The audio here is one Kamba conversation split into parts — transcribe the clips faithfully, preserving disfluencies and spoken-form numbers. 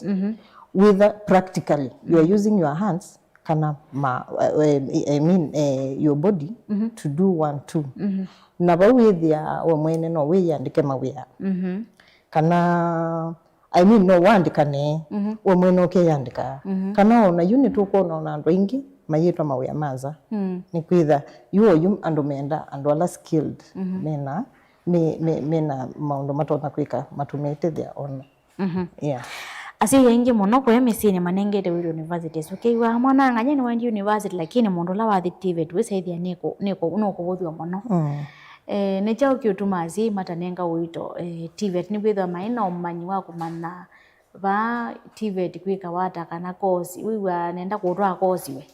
Mhm. Whether practically you are using your hands kana ma, eh, eh, I mean, eh, your body to do one two. Na vau wĩthĩa we mwene no wĩyandĩke mawĩa. Mhm. Kana, I mean, no wandĩkane we mwene ũkeyandĩka. Mhm. Kana ona yu nĩtũkwona ona andũ aingĩ mayĩtwa mawĩa ma nza. Mm. Nĩkwĩtha yu oyu andũ menda andũ ala skilled, mena, me, me, mena maũndũ matonya kwĩka matũmĩte their own. Mhm. Yeah. Asyai aingĩ mũno kũya mĩsyĩnĩ manengete wĩra universities. Ũkew'a mwana ang'anya nĩwaendie university, lakini mũndũ ũla wathi TVET wĩsaĩthĩa nĩkũ-, nĩkũ-, nũkũvũthw'a mũno. Mm. Eh, nĩ kyaũ kĩũtuma asyai matanenga ũito, eh, TVET? Nĩkwĩthĩwa maĩ na ũmanyi wa kũmanya vaa TVET kwĩkawa ata, kana course, wĩw'a nenda kũtwaa course we.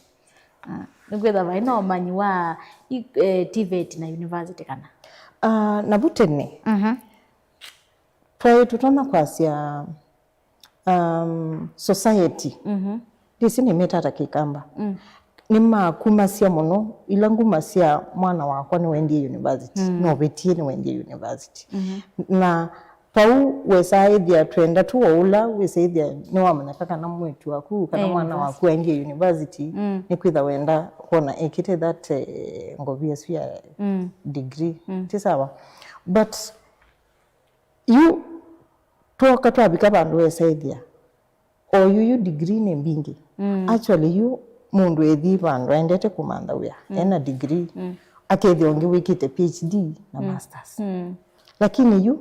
Ah, nĩkwĩthĩwa maĩ na ũmanyi wa i-, eh, TVET na university kana. Ah, na vu tene, mhm, twaĩ tũtonya kwasya, um, society. Mhm. Ndĩsĩ nĩmĩta ata Kĩkamba. Mm. Nĩmakumasya mũno ila nguma sya mwana wakwa nĩwendie university, mm, novĩtie nĩwendie university. Mhm. Na vau wesaa ĩthĩa twenda tu o ũla wĩsa ĩthĩa nĩwamanyaka kana mwĩĩtu waku kana, eh, mwana, university, waku aendie university, mm, nĩkwĩtha wenda kwona ekĩte that, eh, ngovia ĩsu ya, mm, degree. Mm. Ti sawa? But yu twoka twavika vandũ wesa ĩthĩa o yu, yu degree nĩ mbingĩ. Mm. Actually, yu mũndũ ethii vandũ aendete kũmantha wĩa, mm, ena degree, mm, akethĩa ũngĩ wĩkĩte PhD na, mm, masters. Mm. Lakini yu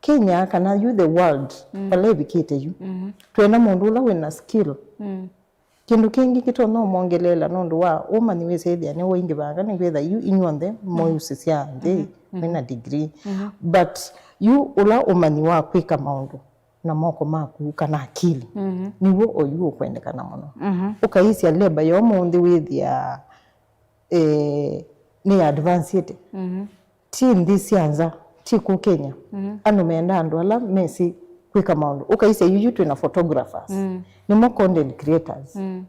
Kenya kana yu the world, mm, vala ĩvikĩte yu, mm-hmm, twĩna mũndũ ũla wĩna skill. Mm. Kĩndũ kĩngĩ kĩtonya ũmwongeleela nũndũ wa ũmanyi wĩsa ĩthĩa nĩwaingĩvanga, nĩkwĩtha yu inyw'onthe, mhm, mũiusĩsya nthĩ, mhm, mwĩna degree. Mhm. But yu ũla ũmanyi wa kwĩka maũndũ na moko maku kana akili, mhm, nĩw'o oyu ũkwendekana mũno. Mhm. Ũkaisya labor ya ũmũnthĩ wĩthĩa, eh, nĩ advancĩte. Mhm. Ti nthĩ sya nza, ti kũ Kenya. Mm. Andũ menda andũ ala mesĩ kwĩka maũndũ. Ũkaisya yuyu twĩna photographers. Mm. Nĩmo content creators. Mm.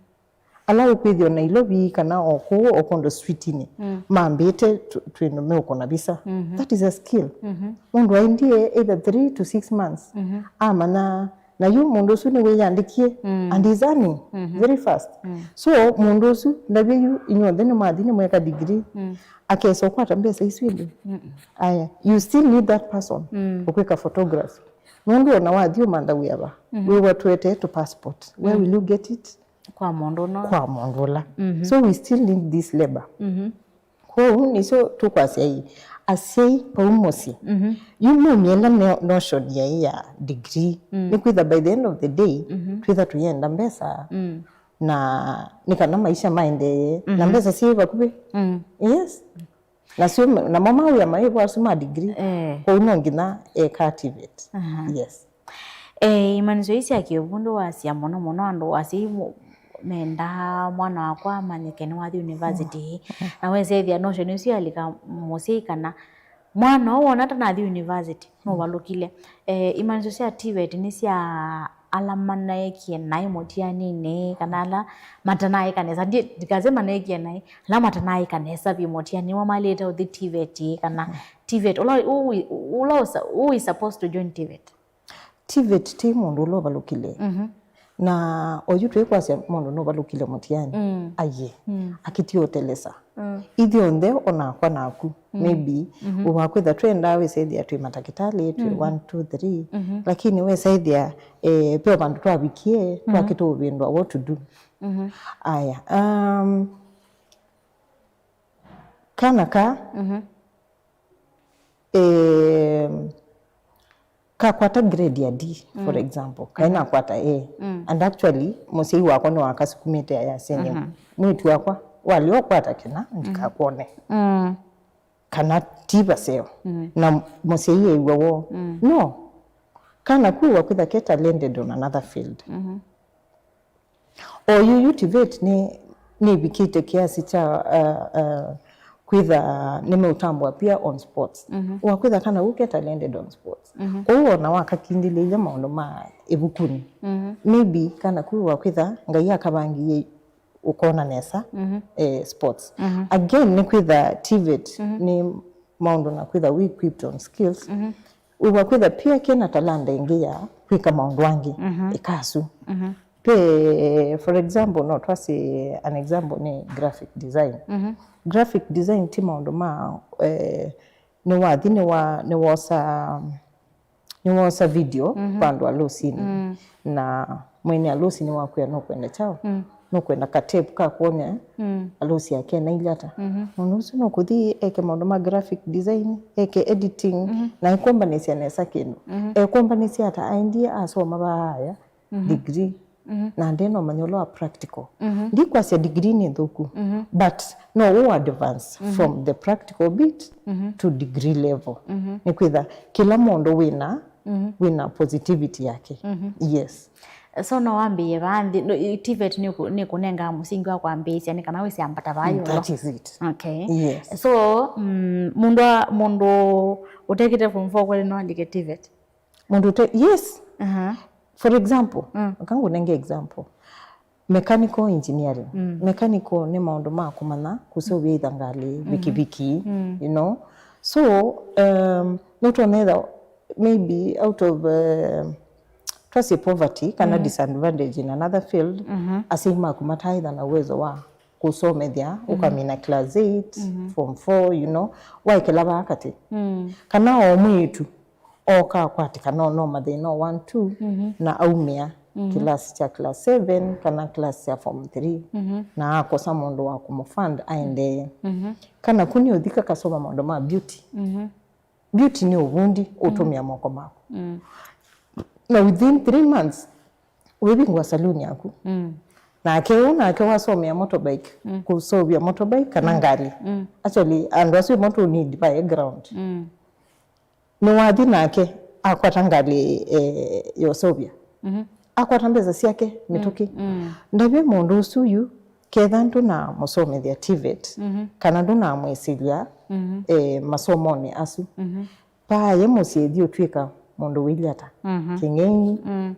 Ala ũkwĩthĩa o Nairobi kana o kũũ o kũndũ streetinĩ. Mm. Mambĩte tw-, twĩndũ meũkũna visa. Mm-hmm. That is a skill. Mm-hmm. Mũndũ aendie either three to six months. Mm-hmm. Amanya Na yu mũndũ ũsu nĩwĩyandĩkie, mm, and is earning, mm-hmm, very fast. Mm. So, mũndũ ũsu ndavye yu inyw'onthe nĩmwathi nĩmweka degree, mm, akesa ũkwata mbesa isu ĩndĩ. Mm-mm. Aya, you still need that person, mm, ũkwĩka photography. Nũndũ ona wathi ũmantha wĩa va, mm-hmm, wĩwa tũetee tũ passport. Where, mm, will you get it? Kwa mũndũ ũno. Kwa mũndũ ũla. Mm-hmm. So we still need this labor. Mm-hmm. Kwoou nĩsyo tũkwasya ii, asyai vau mũsyĩ, mhm, yu mumie ĩla no-, notion yaĩ ya degree. Mm. Nĩkwĩtha by the end of the day, mhm, twĩtha tũyenda mbesa, mm, na nĩ kana maisha maendee, na, mhm, mbesa syĩ vakuvĩ. Mm. Yes. Nasyo ma-, namo mawĩa maĩ vo asu ma degree. Eh. Kwoou no nginya eka activate. Aha. Yes. Eh, imanyĩsyo ii sya kĩũvundũ wasya mũno mũno andũ asyai mu-, mendaa mwana wakwa amanyĩke nĩwathi university. Mm. Na wesethĩa notion ĩsu yalika mũsyai kana mwana ũũ wona atanathi university, mm, nũvalũkile. Eh, imanyĩsyo sya TVET nĩ sya ala manaekie naĩ mũtianinĩ, kana ala matanaĩka nesa. Ndi-, ndikasye manaekie naĩ, ala matanaĩka nesa vyũ mũtianinĩ, nĩmo maĩlĩte ũthi TVET, kana, mm, TVET, ũla, ũla, ũla, ũla, who is supposed to join TVET? TVET ti mũndũ ũla ũvalũkile. Mhm. Na oyu twĩkwasya mũndũ nũvalũkile mũtiani. Mm. Aiee. Mm. Akĩtiotelesa. Mm. Ithyonthe onakwa naku. Mm. Maybe, mhm, ũvakwĩtha twendaa wĩsaĩthĩa twĩ matakĩtalĩ, twĩ, mhm, one, two, three. Mhm. Lakini wĩsaĩthĩa, eh, ve vandũ twavikie, mhm, twakĩtũũvĩndwa what to do. Mhm. Aya. Um, kana ka, mhm, eh, kakwata grade ya D, for, mm, example, kaĩ, mhm, nakwata A. Mm. And actually, mũsyai wakwa nĩwakasukumĩte ayasya, mhm, mwĩĩtu wakwa, walea ũkwata kĩna, mhm, ndikakwone. Mm. Kana ti vaseo. Mm. Na mũsyai ew'a woo. Mm. No. Kana kwĩwa kwĩtha ke talented on another field. Mhm. O yu TVET nĩ, nĩvikĩte kiasi kya, uh, uh, kwĩtha nĩmeũtambwa pia on sports. Mhm. Wakwĩtha kana ũke talented on sports. Mhm. Kwoou ona wakakindĩlĩlya maũndũ ma ĩvukunĩ. Mhm. Maybe kana kwĩwa kwĩtha Ngai akavangie ũkona nesa, mhm, eh, sports. Mhm. Again, nĩ kwĩtha TVET, mhm, nĩ maũndũ na kwĩtha we equipped on skills. Mhm. wĩwa kwĩtha pia kena talanta ĩngĩ ya kwĩka maũndũ angĩ, mhm, ĩkasu. Mhm. Pe, for example, no twasye an example nĩ graphic design. Mhm. Graphic design ti maũndũ ma, eh, nĩwathi nĩwa-, nĩwosa, nĩwosa video, mhm, kwa andũ alũsinĩ. Mm. Na mwene alũsi nĩwakwĩa nũkwenda kyaũ? Mm. Nũkwenda ka tape ka kwony'a, mm, alũsi ake nailye ata. Mhm. Mũndũ ũsu nũkũthi eke maũndũ ma graphic design, eke editing, mhm, na ekwombanĩsya nesa kĩndũ. Mhm. Ekwombanĩsya ata? Aendie asoma vaaya, mhm, degree. Mhm. Na ndena ũmanyo ũla wa practical. Mhm. Ndikwasya degree nĩ nthũku, mhm, but no ũ advance, mhm, from the practical bit, mhm, to degree level. Mhm. Nĩkwĩtha kĩla mũndũ wĩna, mhm, wĩna positivity yake. Mhm. Yes. So no wambĩĩe vaa nthĩ, no, i-, TVET nĩ kũ-, nĩ kũnengaa mũsingi wa kwambĩĩsya nĩ kana wĩsĩ ambata vaa, mm, ĩũlũ. That is it. Okay. Yes. So, mm, mũndũ a-, mũndũ ũtekĩte form four kweli no andĩke TVET? Mũndũ ũte, yes. Aha. For example, mm, aka ngũnenge example. Mechanical engineering. Mm. Mechanical nĩ maũndũ ma kũmanya kũseũvya either ngalĩ, mm-hmm, vikiviki, mm, you know. So, um, nũtonetha maybe out of, um, twasye poverty kana, mm, disadvantage in another field, mm-hmm, asyai maku mataitha na uwezo wa kũsomethya, mm-hmm, ũkamina class eight, mm-hmm, form four, you know, waĩkĩla vaa katĩ. Mm. Kana o mwĩĩtu oka akwatĩka no, no mathĩna o one, two, mhm, na aumĩa, mhm, kĩlasi kya class seven kana class ya form three, mhm, na akosa mũndũ wa kũmũfund aendee. Mhm. Kana ku nĩ ũthika kasoma maũndũ ma beauty. Mhm. Beauty nĩ ũvundi, mm, ũtũmĩa moko maku. Mm. Na within three months, wĩvingũa saloon yaku. Mm. Nake ũũ nake wasomea motorbike, mm, kũseũvya motorbike kana, mm, ngalĩ. Mm. Actually, andũ asu ĩmo tũ need background. Mm. Nĩwathi nake akwata ngalĩ, eh, ya ũseũvya. Mhm. Akwata mbesa syake, mm, mĩtũkĩ. Mm. Ndavye mũndũ ũsu yu, ketha ndũnamũsomethya TVET, mhm, kana ndũnamwĩsĩlya, mhm, eh, masomonĩ asu. Mhm. Paaye mũsyĩ thi ũtw'ĩka mũndũ wĩilye ata? Mhm. Kĩng'eng'i. Mm.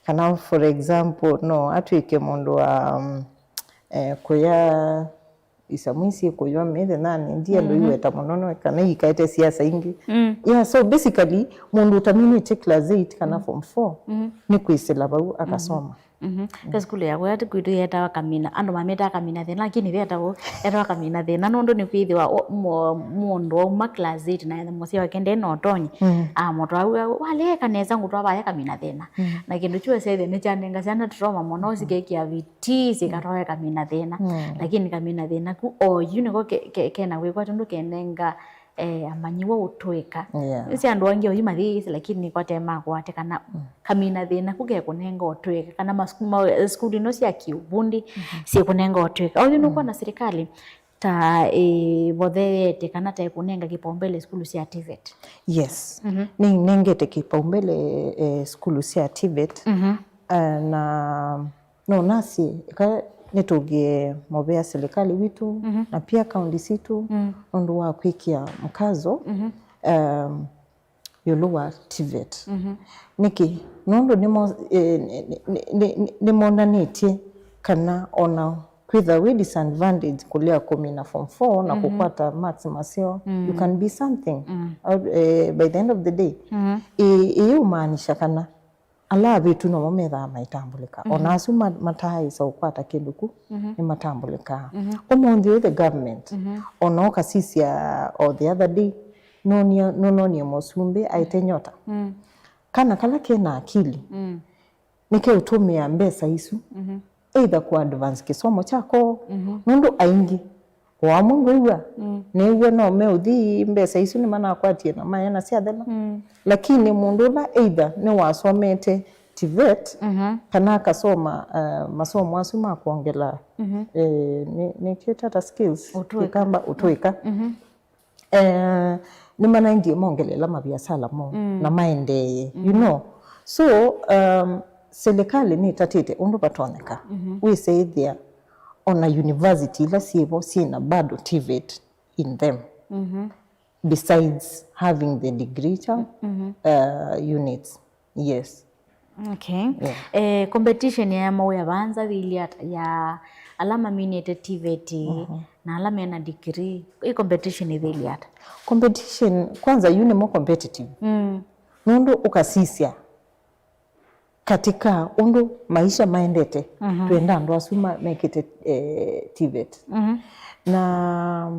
Kana for example, no atw'ĩke mũndũ wa, um, eh, kũya isamũ isi kũywa mĩthenyanĩ, ndienda, mhm, iweta mũno, no kana ikaete siasa ingĩ. Mm. Yeah, so basically, mũndũ ũtaminĩte class eight kana, mhm, form four, mhm, nĩ kwĩsĩla vau akasoma. Mhm. Mhm. Ve sukulu ya kũya kwitũ yetawa Kamina, andũ mamĩtaa Kamina Thĩna, lakini vetawa, etawa Kamina Thĩna nũndũ nĩkwĩthĩwa o-, mũ-, mũndũ wauma class eight na mũsyai wake ndena ũtonyi, mm, amũtwaa au, au, "Waleka nesa ngũtwaa vaya Kamina Thĩna." Mm. Na kĩndũ kyu ese ĩthe nĩkyanenga syana trauma mũno, mm, sikekĩa vitii, sikatwae Kamina Thĩna. Mm. Lakini Kamina Thĩna ku, o yu nĩko ke-, ke-, kena kwĩkwa tondũ kenenga, eh, amanyĩw'a ũtũĩka. Yeah. Nĩsĩ andũ angĩ oyu mathĩĩsĩ, lakini kwate makwatĩkana. Mm. Kamina Thĩna ku kekũnenga ũtũĩka, kana mas-, ma-, sukulu ino sya kĩũvundi, mhm, syĩkũnenga ũtũĩka. Oyu, mm, nũkwona serikali ta ĩvotheete kana ta ĩkũnenga kĩpaumbele sukulu sya TVET? Yes. Mhm. Nĩnengete kĩpaumbele, eh, sukulu sya TVET. Mhm. Eh, na no nasye, ĩka nĩtũngĩe mũvea silikalĩ witũ, mhm, na pia kaunti sitũ, mm, nũndũ wa kwĩkĩa mkazo, mhm, um, ĩũlũ wa TVET. Mhm. Nĩkĩ? Nũndũ nĩmo-, eh, nĩ-, nĩ-, nĩ-, nĩ-, nĩmonanĩtye kana ona kwĩtha wĩ disadvantage kũlea kũmina form four na, mhm, kũkwata marks maseo, mm, you can be something. Mm. Or, eh, by the end of the day, mhm, ĩ-, ĩĩ ũmaanisha kana ala avĩtu nomo methaa maitambũlĩka. Mhm. Ona asu ma-, mataaĩsa ũkwata kĩndũ ku, mhm, nĩmatambũlĩkaa. Mhm. Ũmũnthĩ ũyũ the government, mhm, ona ũkasisya o the other day, nũnie-, nũnonie mũsumbĩ aĩte nyota. Mm. Kana kala kena akili, mm, nĩkeũtũmĩa mbesa isu, mhm, either kũ advance kĩsomo kyako, mhm, nũndũ aingĩ o amwe ngwĩw'a, mm, nĩw'o no meũthi mbesa isu nĩmanakwatie na maena syathela. Mm. Lakini mũndũ ũla either nĩwasomete TVET, mhm, kana akasoma, uh, masomo asu ma kwongela, mhm, eh, nĩ, nĩ kĩtata skills, ũtũĩka. Kĩkamba ũtũĩka. Mhm. Eh, nĩmanaendie mongelela maviasala moo, mm, na maendeeye, you, mhm, know. So, um, silikalĩ nĩtatĩte ũndũ vatonyeka, mhm, wĩsĩĩthĩa ona university ila syĩvo syĩna bado TVET in them, mhm, besides having the degree cha, mhm, uh, units. Yes. Okay. Yeah. Eh, competition ya maũya vanza vili ata ya, Ala maminĩte TVET, mhm, na ala mena degree, ĩ competition ĩthĩlye ata? Competition, kwanza, yu nĩ more competitive. Mm. Nũndũ ũkasisya katika ũndũ maisha maendete, mhm, twenda andũ asu ma-, mekĩte, eh, TVET. Mhm. Na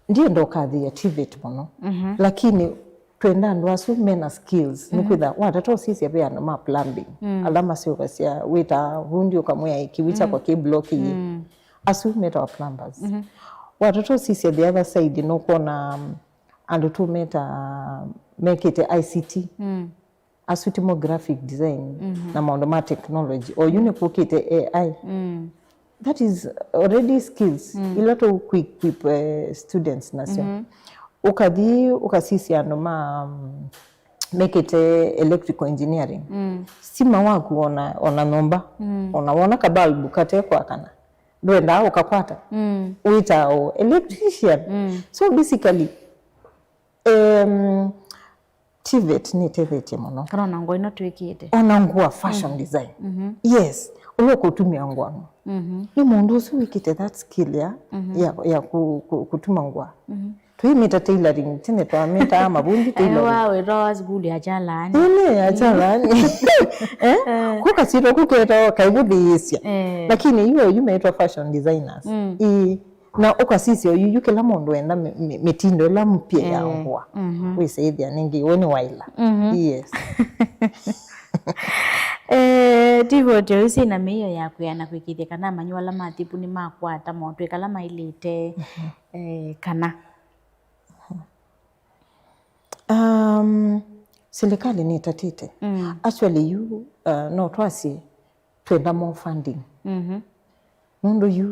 ndienda ũkathĩĩa TVET mũno, mhm, lakini twenda andũ asu mena skills. Mm. Nĩkwĩtha watata ũsisya ve andũ ma plumbing, mm, ala maseũvasya, wĩta vundi ũkamwĩa kĩw'ũ kyakwa, mm, kĩ block ĩĩ. Mm. Asu metawa plumbers. Mhm. Watata ũsisya the other side, nũkwona, um, andũ tũmeta mekĩte ICT. Mm. Asu ti mo graphic design, mhm, na maũndũ ma technology. O yu nĩ kũkĩte AI. Mm. That is already skills, mm, ila tũ equip, eh, students nasyo. Mhm. Ũkathi ũkasisya andũ ma, mm, mekĩte electrical engineering. Mm. Stima waku ona, ona nyũmba, mm, ona wona kabalbu kate kwakana, ndwendaa ũkakwata. Mm. Wĩtawa electrician. Mm. So basically, um, TVET nĩtethetie mũno. Kana ona ngũa ino twĩkĩte. Ona ngũa, fashion, mm, design. Mhm. Yes. Ũla ũkũtumia ngũa no. Mhm. Nĩ mũndũ ũsu wĩkĩte that skill ya, mhm, ya, ya ku-, ku-, kũtuma ngũa. Mhm. Twĩmĩta tailoring, tene twamĩtaa mavundi tailoring. Ewa, wĩtawa sukulu ya chalani. Ĩnĩ ya chalani. Eh? Eh. Kũkasitwa kũketawa kaivũthĩĩsya. Eh. Lakini yu oyu metwa fashion designers. Mm. Ĩĩ. Na ũkasisya oyu, yu kĩla mũndũ enda mĩ-, mĩ-, mĩtindo ĩla mpya ya, eh, ngũa. Mhm. Wĩsĩthya nĩngĩ we nĩ waila. Mhm. Yes. Eh, TVET oyu syĩna mĩio ya kwĩana kwĩkĩĩthya kana amanyĩw'a ala mathivu nĩmakwata motw'ĩka ala maĩlĩte, mhm, eh, kana? Um, silikalĩ nĩtatĩte. Mm. Actually, yu, uh, no twasye twenda more funding. Mhm. Nũndũ yu,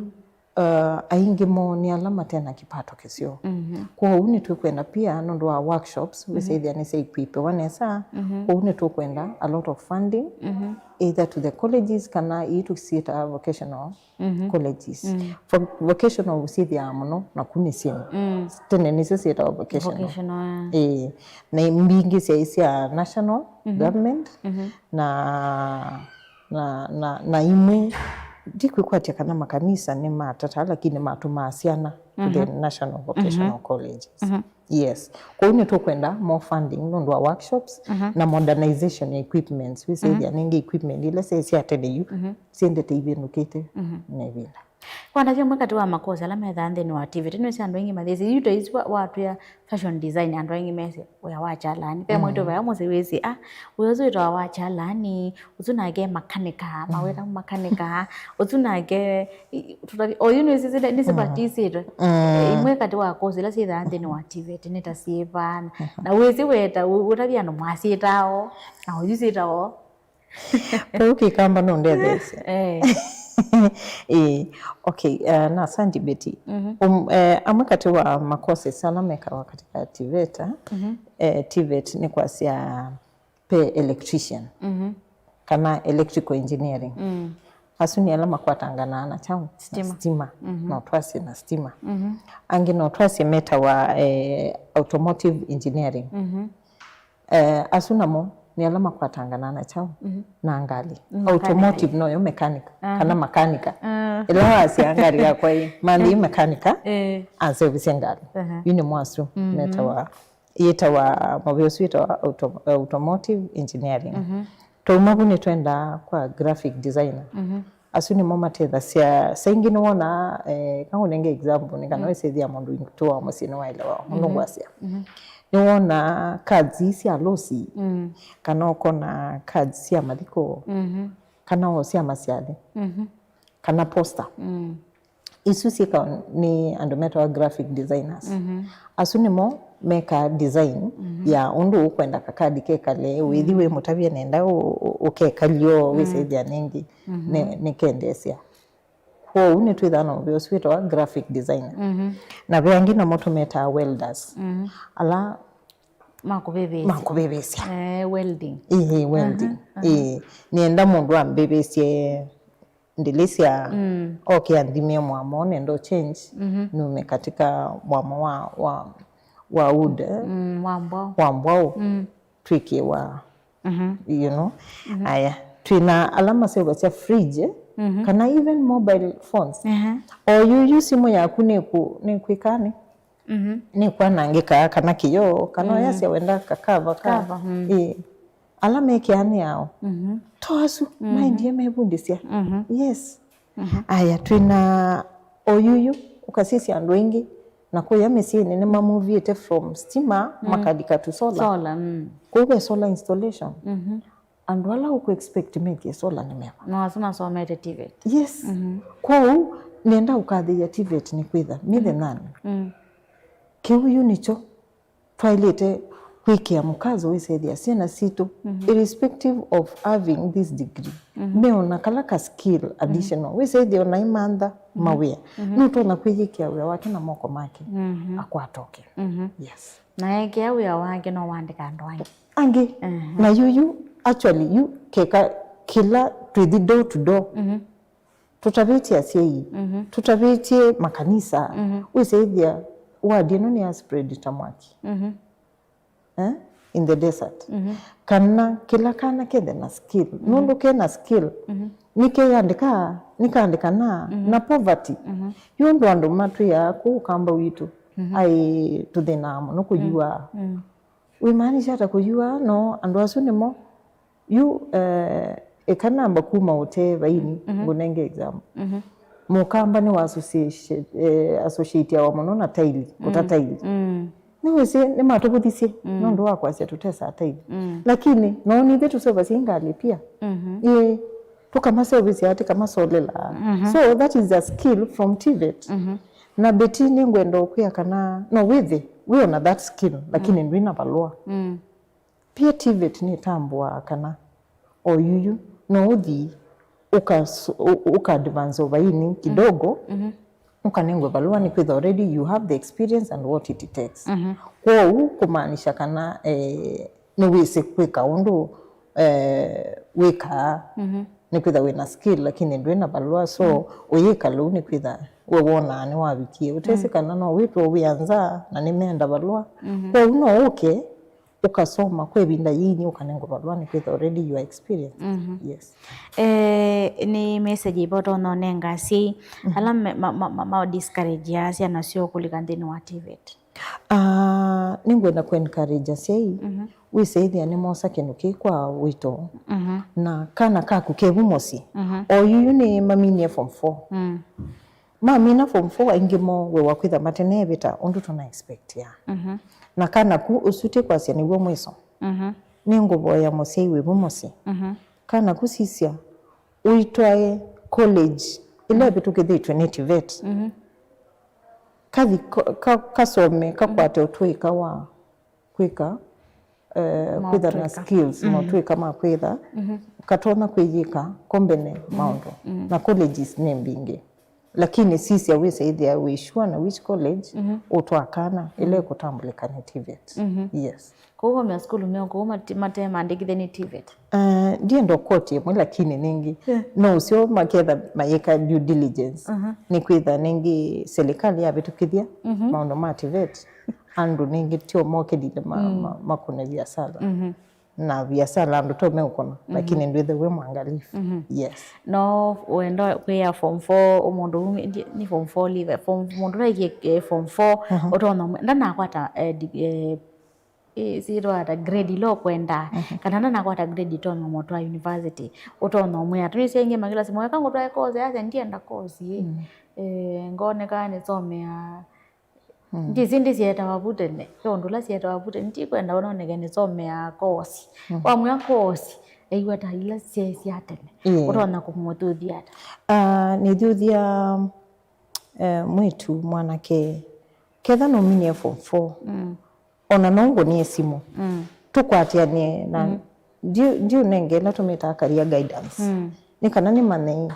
uh, aingĩ moo nĩ ala mate na kĩpato kĩseo. Mhm. Kwoou nĩtũkwenda pia nũndũ wa workshops, mhm, wĩsĩthĩa nĩsyaequipewa nesa. Mhm. Kwoou nĩtũkwenda a lot of funding, mhm, either to the colleges kana ii tũsyĩtaa vocational, mhm, colleges. Mm. Vo-, vocational syĩthĩawa mũno naku mĩsyĩnĩ. Mm. Tene nĩsyo syĩtawa vocational. Vocational, yeah. Ĩĩ. Na mbingĩ syaĩ sya national, mhm, government, mhm, na, na, na, na imwe ndikwĩkwatya kana makanisa nĩmatata, lakini matũmaa syana to the, mhm, national vocational, mhm, colleges. Mhm. Yes. Kwoou nĩtũkwenda more funding nũndũ wa workshops, mhm, na modernization ya equipments. Wĩsĩthĩa, mhm, nĩngĩ equipment ila syaĩ sya tene yu, mhm, syendete ivĩndũkĩte, mhm, na ĩvinda. Kwandavya ũmwe katĩ wa makosi ala methaa nthĩnĩ wa TVET, nĩwĩsĩ andũ aingĩ mathĩsĩ yu ta isu wa-, watwĩa fashion design, andũ aingĩ mesĩ wĩa wa kyalani. Ve, mm, mwaitũ vaya mũsyĩ wĩsĩ, ah, wĩa ũsu wĩtawa wa kyalani, ũsu nake makanika, mawĩra makanika, ũsu nake, i-, tũtavya, oyu nĩsĩ-, nĩsĩ-, nĩsĩvatĩsĩtwe. Mm. Imwe katĩ wa kosi ila syĩthaa nthĩnĩ wa TVET nĩ ta syĩva, na wĩsĩ weta, ũ-, ũtavya andũ mwasyĩtao, na oyu syĩtao. Kau kĩkamba no ndetheesye. Eh. Ĩĩ. Okay, uh, na asante Betty. Mhm. Um, eh, amwe katĩ wa macourses ala mekawa katika TVET, mhm, eh, TVET nĩ kwasya pe electrician, mhm, kana electrical engineering. Mm. Asu nĩ ala makwatanganaa na kyaũ? Stima. Stima. Mhm. No twasye na stima. Mhm. Angĩ no twasye metawa, eh, automotive engineering. Mhm. Eh, asu namo nĩ ala makwatanganaa na kyaũ? Mhm. Na ngalĩ. Mm, automotive mechanic. Noyo mechanic, aha, kana makanika. Ah. Ĩla wasya ngalĩ yakwa ĩ, manthĩ mechanic, eh, ansevisye ngalĩ. Aha. Yu nĩ mwasu, mhm, metawa, yĩtawa, mavĩa ũsu wĩtawa auto-, automotive engineering. Mhm. Twauma vu nĩtwendaa kwa graphic designer. Mhm. Asu nĩmo matethasya. Saa ingĩ nĩwonaa, eh, ka ngũnenge example, nĩ kana, mm, wĩsĩthĩa mũndũ witũ wa mũsyĩ nĩwaelewa ũndũ, mhm, ngwasya. Mhm. Nĩwonaa cards ii sya losi, mm, kana ũkona cards sya mathiko, mhm, kana o sya masyathĩ, mhm, kana poster. Mm. Isu syĩkawa nĩ andũ metawa graphic designers. Mhm. Asu nĩmo mekaa design, mhm, ya ũndũ ũkwenda kakadi kekale, wĩthi, mm, wĩmũtavya nenda ũ-, ũ-, ũkekalyo, mm, wĩsĩthĩa nĩngĩ, mhm, nĩ, nĩkendeesya. Kwoou nĩtwĩthaa na mũvĩa ũsu wĩtawa graphic designer. Mhm. Na ve angĩ namo tũmetaa welders. Mhm. Ala makũvĩvĩsya. Makũvĩvĩsya. Eh, welding. Ĩĩ, welding. Aha, aha. Ĩĩ, nĩenda mũndũ ambĩvĩsye ndĩlĩsya, mm, oke anthimie mwamo, nenda ũ change, mhm, nume katika mwamo wa, wa, wa wood, eh? Mm, wa mbwaũ. Wa mbwaũ, mm, twĩke wa, mhm, you know. Mhm. Aya, twĩna ala maseũvasya fridge, Mhm. Kana even mobile phones. Aha. O yu, yu simũ yaku nĩkũ-, nĩkwĩka nĩ? Mhm. Nĩkwanangĩka kana kĩyoo, kana, mm, oyasya wenda kakava ka. Kava, mm. Ĩĩ. Ala mekĩaa nĩ ao. Mhm. To asu, mhm, maendie mevundĩsya. Mhm. Yes. Mhm. Aya, twĩna oyuyu, ũkasisya andũ aingĩ, na kũya mĩsyĩnĩ nĩmamuvĩte from stima, mm, makalika to solar. Solar, mm. Kũu ve solar installation. Mhm. Andũ ala ũkũ expect meke solar nĩ meva? No asu masomete TVET. Yes. Mhm. Kwoou, nenda ũkathĩĩa TVET nĩ kwĩtha, nĩ the, mm, nani. Mm. Kĩu yu nĩkyo twaĩlĩte kwĩkĩa mũkazo wĩsethĩa syana sitũ, mhm, irrespective of having this degree, mhm, meona kala ka skill additional. Mhm. Wĩsethĩa ona imantha, mhm, mawĩa. Mhm. Nũtonya kwĩyĩkĩa wĩa wake na moko make, mhm, akwatoke. Mhm. Yes. Na ekĩa wĩa wake no wandĩka andũ angĩ. Angĩ. Mhm. Na yu, yu, actually, yu keka kĩla twĩthi door to door. Mhm. Tũtavĩtye asyai, mhm, tũtavĩtye makanisa, mhm, wĩsĩthĩa ward ĩno nĩ ya spread ta mwaki. Mhm. Eh? In the desert. Mhm. Kana kĩla kana kethe na skill. Mhm. Nũndũ ke na skill, mhm, nĩkeyandĩka, nĩkaandĩkana, mhm, na poverty. Mhm. Yu ũndũ andũ matwĩaa kũu Kamba witũ, mhm, ai tũthĩnaa mũno kũyua. Mhm. Wĩmaanisha ata kũyua? No, andũ asu nĩmo. Yu, eh, ĩka namba kuma ũtee vaini, mhm, ngũnenge example. Mhm. Mũkamba nĩ wa association, eh, associatiawa mũno na taili, kũta, mm, taili. Mm. Nĩwĩsĩ, nĩmatũvũthisye, mm, nũndũ wa kwasya tũtesaa taili. Mm. Lakini, no nithe tũseũvasya ngalĩ pia. Mhm. Ĩĩ, tũkamaseũvĩsya, tũkamasolela. Mhm. So, that is a skill from TVET. Mhm. Na Betty nĩngwenda ũkwĩa kana, no wĩthe, wĩ ona that skill, lakini, mm, ndwĩ na valũa. Mm. Pia TVET nĩtambũaa kana o yuyu no ũthi ũkas-, ũ-, ũka advance ũvainĩ kidogo, mhm, ũkanengwe valũa nĩ kwĩtha already you have the experience and what it takes. Mhm. Kwoou kũmaanisha kana, eh, nĩwĩsĩ kwĩka ũndũ, eh, wĩkaa. Mhm. Nĩkwĩtha wĩna skill lakini ndwĩ na valũa, so, mm, ũyĩka lĩu nĩkwĩtha we wonaa nĩwavikie. Ũtesĩ, mm, kana no wĩtwe wĩa nza na nĩmeenda valũa. Mhm. Kwoou no ũke ũkasoma kwa ĩvinda yĩinyi, ũkanengwa valũa nĩkwĩtha already you are experienced. Mhm. Yes. Eh, nĩ message ĩva ũtonya ũnenga asyai, mhm, ala me-, ma, ma, ma, ma discourage syana syoo kũlika nthĩnĩ wa TVET? Ah, nĩngwenda kũ encourage asyai, mhm, wĩsĩthĩa nĩmosa kĩndũ kĩĩ kwa wĩto. Mhm. Na kana kaku kevu mũsyĩ. Mhm. O yuyu nĩ maminie form four. Mm. Mamina form four, aingĩ moo we wakwĩtha mateneevĩta ũndũ tũna expectia. Mhm. Na kana ku ũsu ti kwasya nĩw'o mwĩso. Mhm. Nĩngũvoya mũsyai wĩvu mũsyĩ. Mhm. Kana ku sisya, ũitwae college ĩla, mhm, ĩvĩtũkĩthĩtw'e nĩ TVET. Mhm. Kathi ko-, ka-, kasome, kakwate, mhm, ũtũĩka wa kwĩka, eh, kwĩtha na motwĩka, skills, mhm, motwĩka ma kwĩtha, mhm, katonya kwĩyĩka kombene, mhm, maũndũ. Mhm. Na colleges nĩ mbingĩ. Lakini sisya wĩsĩthĩa wĩ sure na which college, mhm, ũtwaa kana, mhm, ĩla ĩkũtambũlĩka nĩ TVET. Mhm. Yes. Kũu omea sukulu meo kũu mate-, mate maandĩkĩthye nĩ TVET? Eh, ndienda ũkoti ĩmwe lakini nĩngĩ. Yeah. No ũseo maketha mayĩka due diligence. Mhm. Nĩ kwĩtha nĩngĩ serikali yavĩtũkĩthya, mhm, maũndũ ma TVET. Andũ nĩngĩ tio mokĩlile ma-, mm, ma-, makũne viasala. Mhm. Na viasala andũ to meũkũna, mhm, lakini ndwĩthe wĩ mwangalifu. Mhm. Yes. No wenda kwĩa form four, mũndũ ũu nĩ, nĩ form four live, form, mũndũ ũla aikie, eh, form four, mhm, ũtonya ũmwe-, ndanakwata, eh, di-, eh, eh, sitwa ata grade ila ũkwenda, mhm, kana ndanakwata grade ĩtonya ũmũtwaa university, ũtonya ũmwĩa. Tũnĩsya aingĩ makĩla simũ, "Eka ngũtwae course," asya, "Ndienda course ĩ." Mm. Eh, ngonekaa nĩsomea Mm. Ndĩsĩ ĩndĩ syeetawa vu tene. Ve ũndũ ũla syeetawa vu tene. Ndikwenda ũnoneke nĩsomeaa kosi. Mm. Wamwĩa kosi, ew'a ta ila syaĩ sya tene. Ĩĩ. Ũtonya kũmũthuthya ata? Ah, nĩthuthya, eh, mwĩĩtu, mwanake, ketha nũminie form four. Mm. Ona no ngũnie simũ. Mm. Tũkwatĩanĩe na, mm, ndiũ-, ndiũnenge ĩla tũmĩtaa career guidance. Mm. Nĩ kana nĩmanye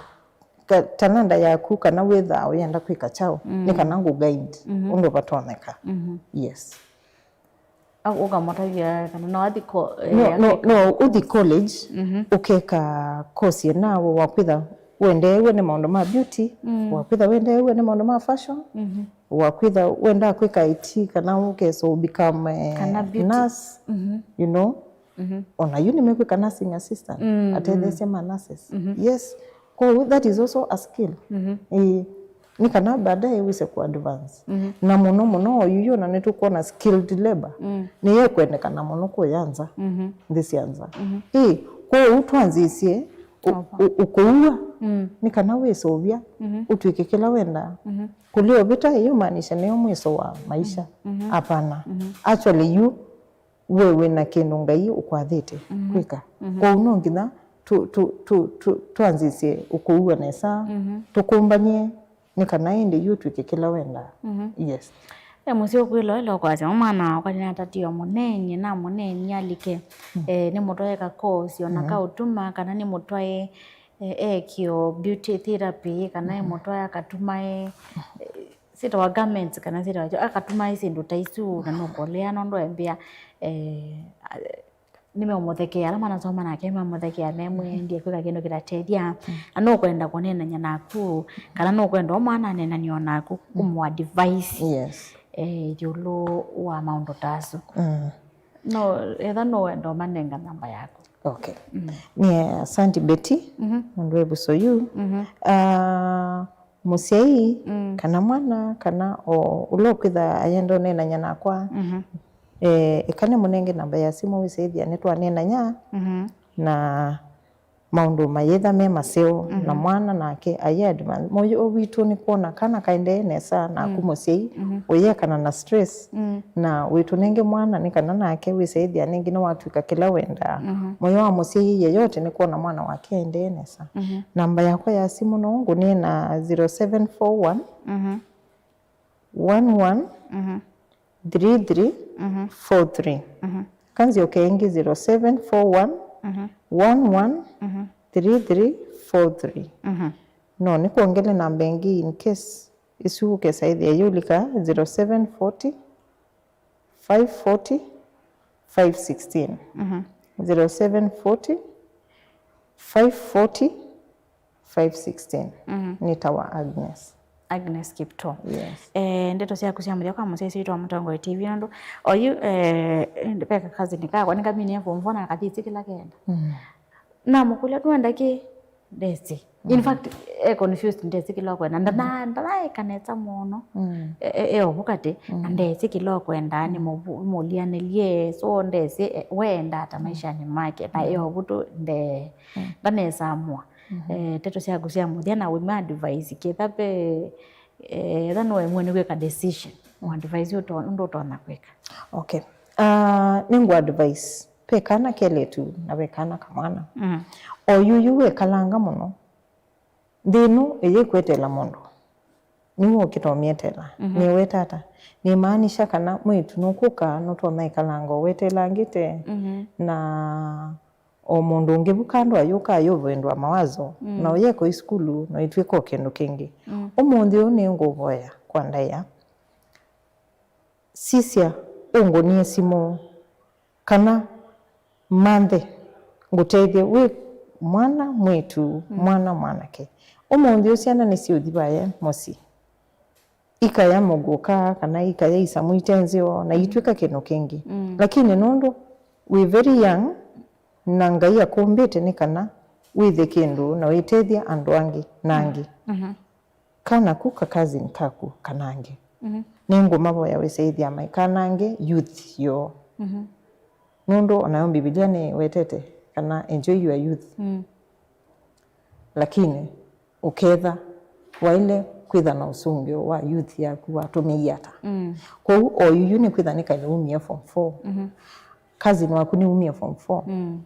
ka-, talanta yaku kana wĩthaa ũyenda kwĩka kyaũ, mm, nĩ kana ngũ guide, mhm, ũndũ vatonyeka. Mhm. Yes. Au ũkamũtavya kana no athi ko-, eh, no, no, akwĩka no, ũthi college, mhm, ũkeka course ĩna, wakwĩtha wendeew'e nĩ maũndũ ma beauty, mm, wakwĩtha wendeew'e nĩ maũndũ ma fashion, mhm, wakwĩtha wendaa kwĩka I T kana ũkesa become, eh, kana beauty, nurse, mhm, you know. Mhm. Ona yu nĩmekwĩka nursing assistant, mm, atetheesye ma nurses. Mhm. Yes. Kwoou that is also a skill. Mhm. Ĩĩ. Nĩ kana baadaye wĩse ku advance. Mhm. Na mũno mũno oyu yu ona nĩtũkwona skilled labor. Mm. Nĩyekwendekana mũno kũya nza. Mhm. Nthĩ sya nza. Mhm. Ĩĩ, kwoou twanzĩsye ũ-, Ova. ũ-, ũkũua. Mm. Nĩ kana wĩseũvya, Mhm. ũtw'ĩke kĩla wendaa. Mhm. Kũlea ũvĩta ĩyũmaanisha nĩyo mwĩso wa maisha. Mhm. Hapana. Mhm. Actually, yu we wĩ na kĩndũ Ngai ũkwathĩte Mhm. kwĩka. Mhm. Kwoou no nginya tũ-, tũ-, tũ-, tũ-, twanzĩsye ũkũua nesa, Mhm. tũkũmbany'e nĩ kana ĩndĩ yu twĩke kĩla wendaa. Mhm. Yes. E mũsyĩ ũkwĩloela ũkwasya, "Mwana wakwa nĩnatatie mũneeny'e, namũneeny'a alike, Mm. eh, nĩmũtwae ka course ona Mhm. ka ũtuma, kana nĩmũtwae, eh, ekĩo beauty therapy, kana Mhm. ĩmũtwae akatumae, eh, syĩtawa garments, kana syĩtawa kyo, akatumae syĩndũ ta isu, na nũkũlea nũndũ embĩa, eh, a-, nĩmeũmũthekea, ala manasoma nake mamũthekea, memwendie kwĩka kĩndũ kĩtatethya, Mm. na nũkwenda kũneenany'a naku, kana nũkwenda o mwana aneenany'e o naku, kũmũ advise, Yes. eh, ĩũlũ wa maũndũ ta asu." Mm. No, etha nũwenda ũmanenga namba yaku. Okay. Mm. Nĩ asanti Betty, Mhm. nũndũ wa ĩvuso yu. Mhm. Ah, mũsyai, Mm. kana mwana, kana o ũla ũkwĩtha ayenda ũneenany'a nakwa, Mhm. eh, ĩka nĩmũnenge namba ya simũ wĩsĩthya nĩtwaneenany'a Mhm. na maũndũ mayĩtha me maseo, Mhm. na mwana nake aye advance. Mũyo witũ nĩ kwona kana kaendee nesa naku Mm. mũsyai, Mhm. ũyekana na stress, Mm. na wĩtũnenge mwana nĩ kana nake wĩsĩthya nĩngĩ nĩwatw'ĩka kĩla wendaa. Mhm. Mũyo wa mũsyai yeyote nĩ kwona mwana wake aendee nesa. Mhm. Namba yakwa ya simũ no ngũnĩe na zero seven four one, Mhm. one one, Mhm. three three, Mhm. four three. Mhm. Kanzyoke ĩngĩ, zero seven four one, Mhm. one one, Mhm. three three four three. Mhm. No nĩkwongele namba ĩngĩ in case ĩsu ũkesa ĩthĩa yĩũlika, zero seven forty, five forty, five sixteen. Mhm. Zero seven forty, five forty, five sixteen. Mhm. Nĩtawa Agnes. Agnes Kipto. Yes. Eh, ndeto syaku sya mũthya kwa mũsyaĩĩsya witũ wa Mũtongoi T V nũndũ oyu, eh, ve ka cousin kakwa nĩkaminie form four na kathisi kĩla kenda. Mm. Namũkũlya, "Nũenda kĩ?" Ndesĩ. In Mm. fact, e confused, ndesĩ kĩla ũkwenda. Ndana-, ndanaeka nesa mũno. Mm. E, e, e ovu katĩ, na Mm. ndesĩ kĩla ũkwenda, Mm. nĩmũvu-, nĩmũlianĩlye, so ndesĩ, e, wenda ata Mm. maishanĩ make. Na Mm. e ovu tu, nde-, Mm. ndanesamũa. Mhm. Eh, ndeto syaku sya mũthya na wĩma advice, ketha ve, eh, etha nũemwe nĩ kwĩka decision, Mm. ũadvise ũto-, ũndũ ũtonya kwĩka. Okay. Ah, nĩngũ advice. Ve kana kelĩtu na ve kana kamwana. Mm. O yuyu wĩkalanga mũno. Nthĩ ĩno ĩyĩkwetela mũndũ. Nĩw'o ũkĩtomyetela. Mhm. Nĩweta ata? Nĩmaanisha kana mwĩĩtu nũkũka nũtonya ĩkalanga ũwetelangĩte Mhm. na o mũndũ ũngĩ vu kando ayũka ayũvĩndũa mawazo, Mm. na ũyeka ĩ sukulu, na ĩtw'ĩka o kĩndũ kĩngĩ. Mm. Ũmũnthĩ ũyũ nĩngũvoya kwa ndaĩa. Sisya, ũngũnie simũ, kana manthe, ngũtethye wĩ mwana mwĩĩtu, Mm. mwana mwanake. Ũmũnthĩ ũyũ syana nĩsiũthi vaya mũsyĩ. Ikaya mũguka, kana ikaya isamu ite nzeo, na Mm. itw'ĩka kĩndũ kĩngĩ. Mm. Lakini nũndũ wĩ very young, na Ngai akũmbĩte nĩ kana wĩthe kĩndũ na wĩtethya andũ angĩ na angĩ. Mhm. Kana ku ka cousin kaku kana angĩ. Mhm. Nĩngũmavoya wĩsaĩthya maikanange youth yoo. Mhm. Nũndũ onayo Mbivilia nĩwetete kana enjoy your youth. Mm. Lakini ũketha waĩle kwĩtha na ũsũngĩo wa youth yaku watũmĩie ata. Mm. Kwoou o yuyu nĩkwĩtha nĩ kaĩ nĩwumie form four. Mhm. Cousin waku nĩwumie form four. Mm.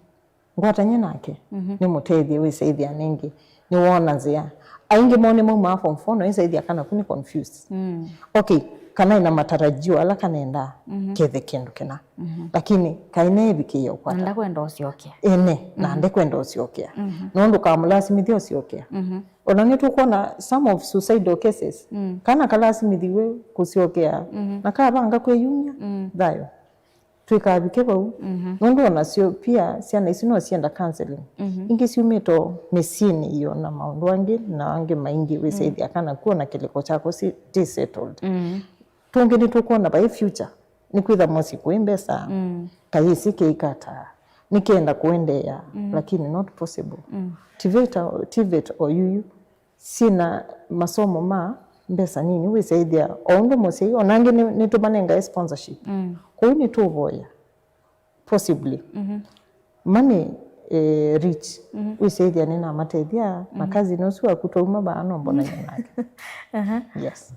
Ngwatany'a nake, Mhm. nĩmũtethye wĩsaĩthya nĩngĩ. Nĩwona nzĩa. Aingĩ moo nĩmaumaa form four na wĩsaĩthya kana ku nĩ confused. Mm. Okay, kana ĩna matarajio ala kanendaa Mhm. kethe kĩndũ kĩna. Mhm. Lakini kaĩ neevikĩie ũkwata. Na ndakwenda ũsyokea. Ene, na Mhm. ndekwenda ũsyokea. Mhm. Nũndũ kamũlasimithya ũsyokea. Mhm. Ona nĩtũkwona some of suicidal cases. Mm. Kana kalasimĩthiw'e kũsyokea, Mhm. na kavanga kwĩyumya, Mm. thayũ. Twĩkavike vau. Mhm. Nũndũ onasyo pia syana isu no syenda counseling. Mhm. Ingĩ syumĩte o mĩsyĩnĩ iyo na maũndũ angĩ, na angĩ maingĩ wĩsaĩthya Mm. kana kuona kĩlĩko kyako si-, ti settled. Mm. Tũngĩ nĩtũkwona vai future, nĩkwĩtha mũsyĩ kũĩ mbesa, Mm. kayĩsi kĩikata, Nĩkenda kũendeea, mm, lakini not possible. Mm. TVET, TVET o yuyu, syĩna masomo ma mbesa nini, wĩsaĩthya o ũndũ mũsyai, o nangĩ nĩ, nĩtũmanengae sponsorship. Mm. Kwoou nĩtũũvoya, possibly. Mhm. Money, eh, rich, mhm, wĩsaĩthya nĩnamatethya, mhm, na cousin ũsu waku twauma vaa no mbonany'a nake. Aha. Yes.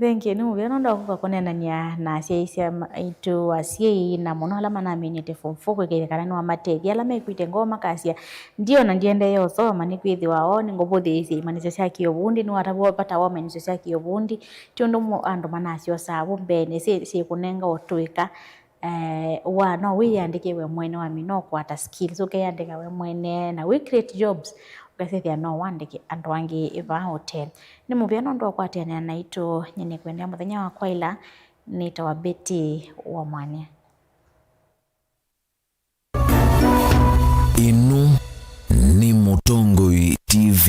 Thank you. Nĩ mũvea nũndũ wa kũka kũneenany'a na asyai sya ma-, aitũ asyai, na mũno ala manamĩnĩte form four kwĩkĩĩthya kana nĩwamatethya. Ala mekwĩte ngoo makasya, "Ndio na ndiendee ũsoma, nĩkwĩthĩwa o nĩngũvũthĩĩsye imanyĩsyo sya kĩũvundi, nĩwatavw'a vata wa imanyĩsyo sya kĩũvundi." Ti ũndũ mũ-, andũ manasyosaa vu mbeenĩ, syĩ, syĩkũnenga ũtũĩka. Eh, wa, no wĩyandĩke we mwene, wamina ũkwata skills, ũkeyandĩka we mwene, na wĩ create jobs, ũkasĩthĩa no wandĩke andũ angĩ vaa ũtee. Nĩ mũvea nũndũ wa kũatĩanĩa naitũ, nyie nĩkwendea mũthenya wa kwaĩla, nĩtawa Betty wa Mwania. Ĩno nĩ Mũtongoi T V.